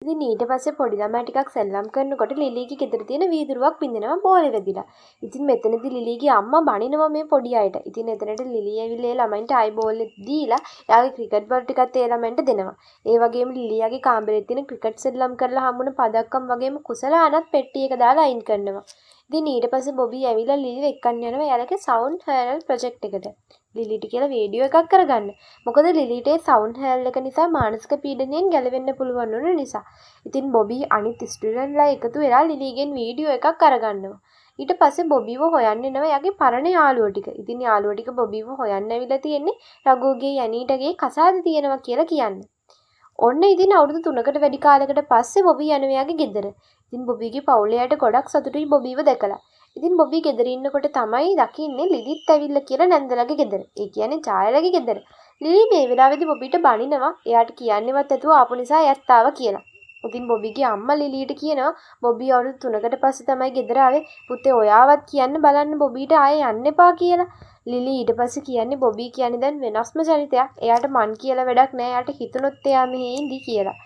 ඉතින් ඊට පස්සේ පොඩි ළමයා ටිකක් සෙල්ලම් කරනකොට ලිලීගේ ගෙදර තියෙන වීදුරුවක් බිඳෙනවා බෝලේ වැදිලා. ඉතින් මෙතනදී ලිලීගේ අම්මා බනිනවා මේ පොඩි අයට. ඉතින් එතනට ලිලී ඇවිල්ලා ඒ ළමයින්ට ආයි බෝලේ දීලා එයාගේ ක්‍රිකට් බෝල් ටිකත් ඒ ළමයින්ට දෙනවා. ඒ වගේම ලිලියාගේ කාමරේ තියෙන ක්‍රිකට් සෙල්ලම් කරලා හම්බුන පදක්කම් වගේම කුසලානත් පෙට්ටියක දාලා අයින් කරනවා. ඉතින් ඊට පස්සේ බොබී ඇවිල්ලා ලිලිව එක්කන් යනවා එයාලගේ සවුන්ඩ් හෝල් ප්‍රොජෙක්ට් එකට, ලිලිට කියලා වීඩියෝ එකක් කරගන්න. මොකද ලිලිට ඒ සවුන්ඩ් හෝල් එක නිසා මානසික පීඩනයෙන් ගැලවෙන්න පුළුවන් වුණ නිසා. ඉතින් බොබී අනිත් ස්ටුඩන්ට්ලා එකතු වෙලා ලිලිගෙන් වීඩියෝ එකක් අරගන්නවා. ඊට පස්සේ බොබීව හොයන්න එනවා එයාගේ පරණ යාළුවෝ ටික. ඉතින් යාළුවෝ ටික බොබීව හොයන්න ඇවිල්ලා තියෙන්නේ රඝුගේ යනීටගේ කසාද තියෙනවා කියලා කියන්න. ඔන්න ඉතින් අවුරුදු 3කට වැඩි කාලයකට පස්සේ බොබී යනවා එයාගේ ගෙදර. ඉතින් බොබීගේ පවුලේ අයට ගොඩක් සතුටුයි බොබීව දැකලා. ඉතින් බොබී ගෙදර ඉන්නකොට තමයි දකින්නේ ලිලිත් ඇවිල්ලා කියලා නැන්දලගේ ගෙදර. ඒ කියන්නේ ඡායලගේ ගෙදර. ලිලි මේ වෙලාවේදී බොබීට බනිනවා, එයාට කියන්නේවත් නැතුව ආපු නිසා එයත් ආවා කියලා. ඉතින් බොබීගේ අම්මා ලිලීට කියනවා, බොබී අවුරුදු 3කට පස්සේ තමයි ගෙදර ආවේ. පුතේ, ඔයාවත් කියන්න බලන්න බොබීට ආයේ යන්න එපා කියලා. ලිලි ඊට පස්සේ කියන්නේ බොබී කියන්නේ දැන් වෙනස්ම චරිතයක්. එයාට මං කියලා වැඩක් නෑ. එයාට හිතුනොත් එයා මෙහෙ ඉඳි කියලා.